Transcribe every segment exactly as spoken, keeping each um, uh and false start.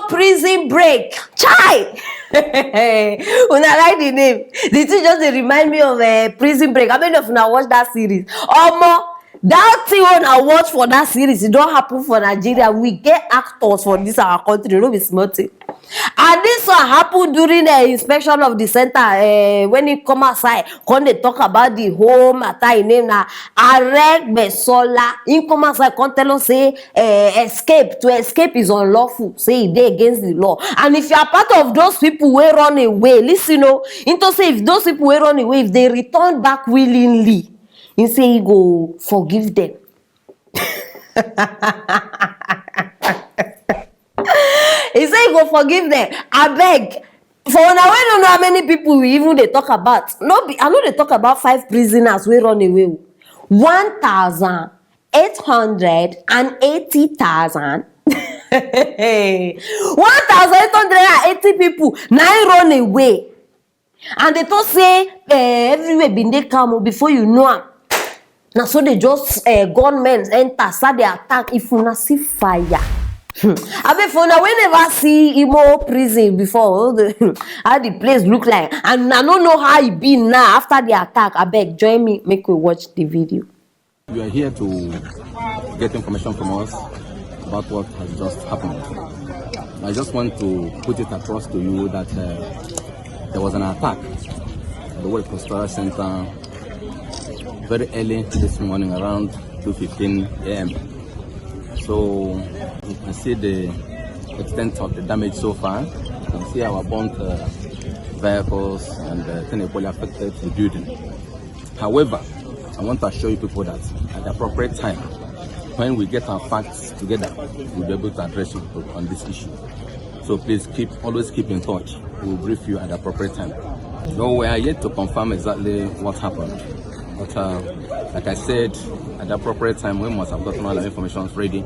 Prison Break. Chai! Una like the name? The thing just dey remind me of uh, Prison Break. How many of una watch that series? Omo, that thing wey una watch for that series, e don happen for Nigeria. We get actors for this our country, no be small thing. And this one happen during the inspection of the center uh, when he come outside, come dey talk about the whole matter. Him name na Aregbesola. He come outside, come tell us say uh, escape to escape is unlawful. Say e dey against the law. And if you are part of those people wey run away, listen o. Into say if those people wey run away, if they return back willingly, he say he go forgive them. He say he go forgive them. Abeg, for una wey no know how many people we even dey talk about, no be, I no dey talk about five prisoners wey run away o. One thousand eight hundred and eighty thousand. One thousand eight hundred and eighty people na im run away. And they talk say eh, everywhere bin dey calm o, before you know am, na so they just uh, gunmen enter, start dey attack. If una see fire, hmm, abeg, for una wey never see Imo prison before, how the place look like, and I no know how e be now after the attack, abeg join me make we watch the video. You are here to get information from us about what has just happened. I just want to put it across to you that uh, there was an attack at the World Cultural Center very early this morning, around two fifteen a m. So you can see the extent of the damage so far. You can see our burnt uh, vehicles and uh, thing equally affected the building. However, I want to assure you people that at the appropriate time, when we get our facts together, we'll be able to address you people on this issue. So please keep always keep in touch. We'll brief you at the appropriate time. No, we are yet to confirm exactly what happened. But uh, like I said, at the appropriate time, we must have gotten all our information ready.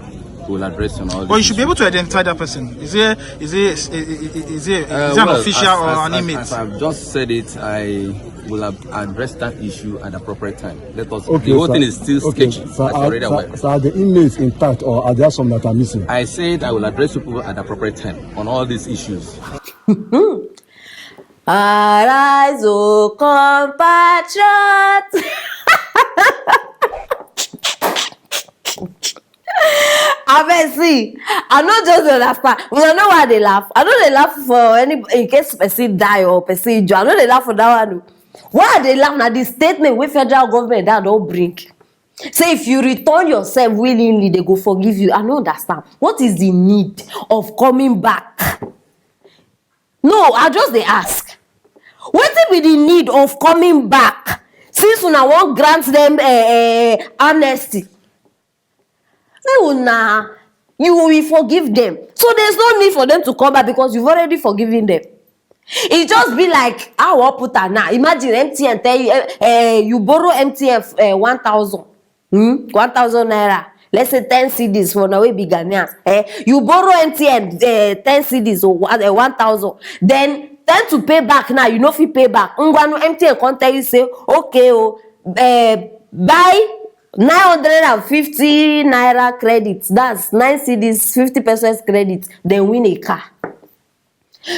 We will address you on all. But you should be able to identify that person. Is it is it is it, is it, is it uh, an well, official as, or as, an inmate? As I've just said it, I will have addressed that issue at the appropriate time. Let us. Okay, the whole sir. Thing is still okay, sketchy. Sir, as are, sir, sir, are the inmates intact, or are there some that are missing? I said I will address people at the appropriate time on all these issues. Arise, O compatriots. Abeg, see, I no just dey laugh. Una know why I dey laugh? I no dey laugh for any in case person die or person injure. I no dey laugh for that one o. Why I dey laugh na the statement wey federal government don bring. Say if you return yourself willingly, they go forgive you. I no understand. What is the need of coming back? No, I just dey ask. Wetin be the need of coming back since una wan grant them uh, uh, amnesty? No, na you will forgive them. So there's no need for them to come back because you've already forgiven them. It just be like how I put am now. Imagine M T N tell you, uh, uh, you borrow M T N uh, one thousand, hmm? One thousand naira. Let's say ten cedis for now, we be Ghanaians. Eh? You borrow M T N uh, ten cedis or one- uh, one thousand. Then ten to pay back now, you no fit pay back. Ngwanu M T N come tell you say, okay, oh, uh, buy nine hundred and fifty naira credit, that's nine cedis, fifty pesos credit, then win a car.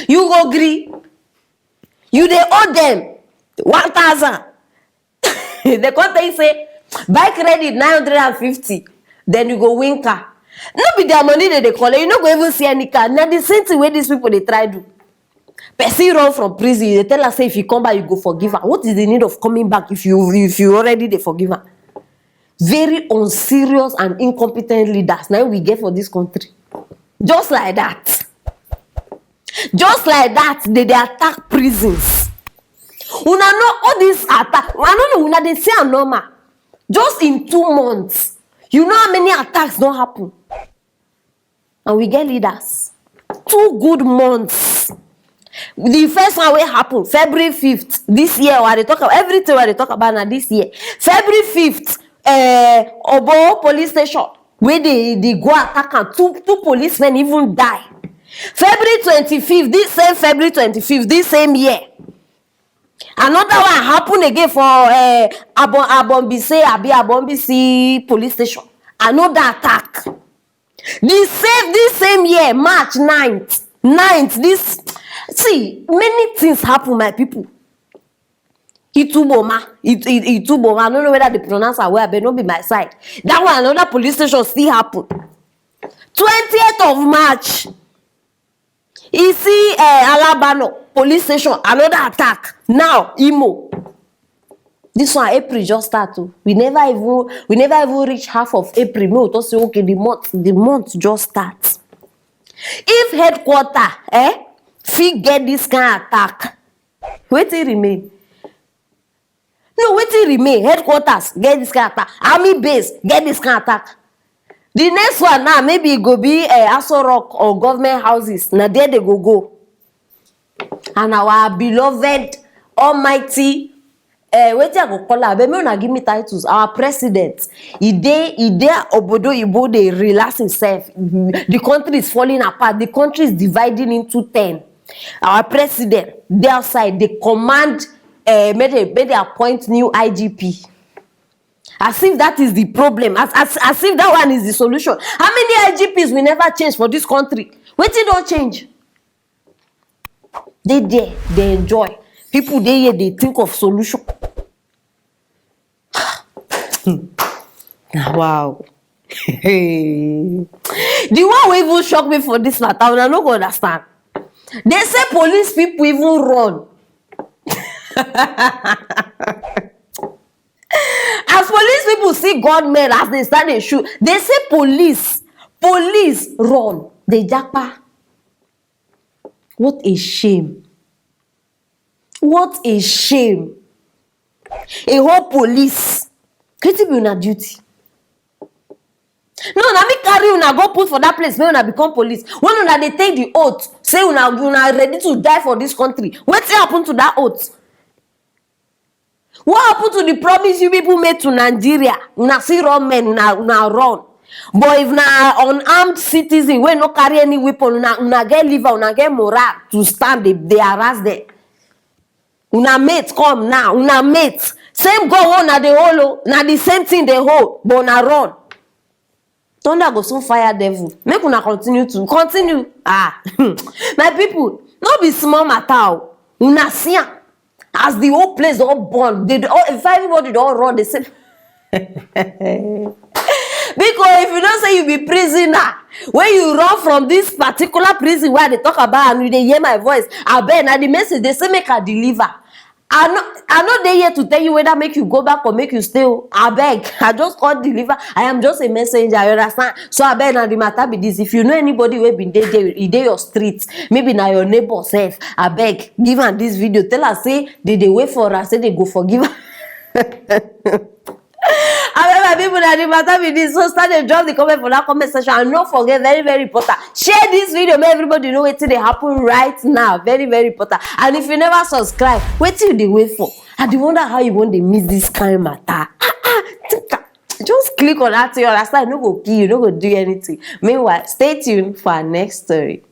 You go gree. You dey owe them one thousand. They come tell you say buy credit nine hundred and fifty, then you go win car. No be their money they dey collect. You no go even see any car. Na the same thing wey these people dey try do. Person run from prison, you dey tell am say if you come back, you go forgive am. What is the need of coming back if you if you already dey forgive am? Very unserious and incompetent leaders na we get for this country. Just like that. Just like that, they dey attack prisons. Una know all this attack. I no know, una dey see am normal. Just in two months, you know how many attacks don happen? And we get leaders. Two good months. The first one wey happen February fifth this year, wey I dey talk about, everything wey I dey talk about na this year. February fifth, uh, Obo police station, wey dey dey go attack am, two two policemen even die. February twenty-fifth, this same February twenty-fifth, this same year, another one happen again for uh, Abon Abonbise abi Abonbise police station. Another attack. The same this same year, March ninth, ninth, this, see, many things happen, my people. Ituboma, It- It- Ituboma, I don't know whether they pronounce am well, but no be my side. That one, another police station still happen. Twentieth of March, you see, uh, Alabano police station, another attack. Now, Imo. This one, April just start o. We never even we never even reach half of April. Me we talk say, okay, the month the month just start. If headquarter, eh, fit get this kind attack, wetin remain? No, wetin remain? Headquarters get this kind attack. Army base get this kind attack. The next one now, maybe e go be, uh, Aso Rock or government houses. Na there they go go. And our beloved, almighty, uh, wetin I go call am? Abeg, make una give me titles. Our president, e dey e dey obodo oyibo dey relax himself. The country is falling apart. The country is dividing into ten. Our president dey outside dey command, uh, make they make they appoint new I G P. As if that is the problem. As as as if that one is the solution. How many I G Ps we never change for this country? Wetin don change? Dey there, dey enjoy. People dey here, dey think of solution. Na wow. The one wey even shock me for this matter, una no go understand. They say police people even run. As police people see gunmen, as they start dey shoot, they say police, police run. They japa. What a shame. What a shame. A whole police. Wetin be una duty? No, na me carry una go put for that place, make una become police. When una dey take the oath, say una una ready to die for this country. Wetin happen to that oath? What happen to the promise you people made to Nigeria? Una see raw men, una una run. But if na unarmed citizen wey no carry any weapon, una una get liver, una get morale to stand, dey dey harass them. Una mate come now, una mate. Same God wey una dey hold o, na the same thing dey hold, but una run. Thunder go soon fire devil. Make una continue to continue. Ah, my people, no be small matter o. Una see am. As the whole place don burn, they don, in fact, everybody don run. They say, because if you know say you be prisoner, when you run from this particular prison where they talk about and you dey hear my voice, abeg, na the message they say make I deliver. I no I no dey here to tell you whether make you go back or make you stay o. Abeg, I just come deliver. I am just a messenger, you understand? So abeg, na the matter be this. If you know anybody wey been dey there, e dey your street, maybe na your neighbor sef, abeg, give am this video. Tell am say they dey wait for am, say they go forgive am. Abeg, my people, na the matter be this. So start dey drop the comment for that comment section. And no forget, very, very important, share this video, make everybody know wetin dey happen right now. Very, very important. And if you never subscribe, wetin you dey wait for? I dey wonder how you wan dey miss this kind matter. Ah, ah, think am. Just click on that thing, you understand? E no go kill you, e no go do you anything. Meanwhile, stay tuned for our next story.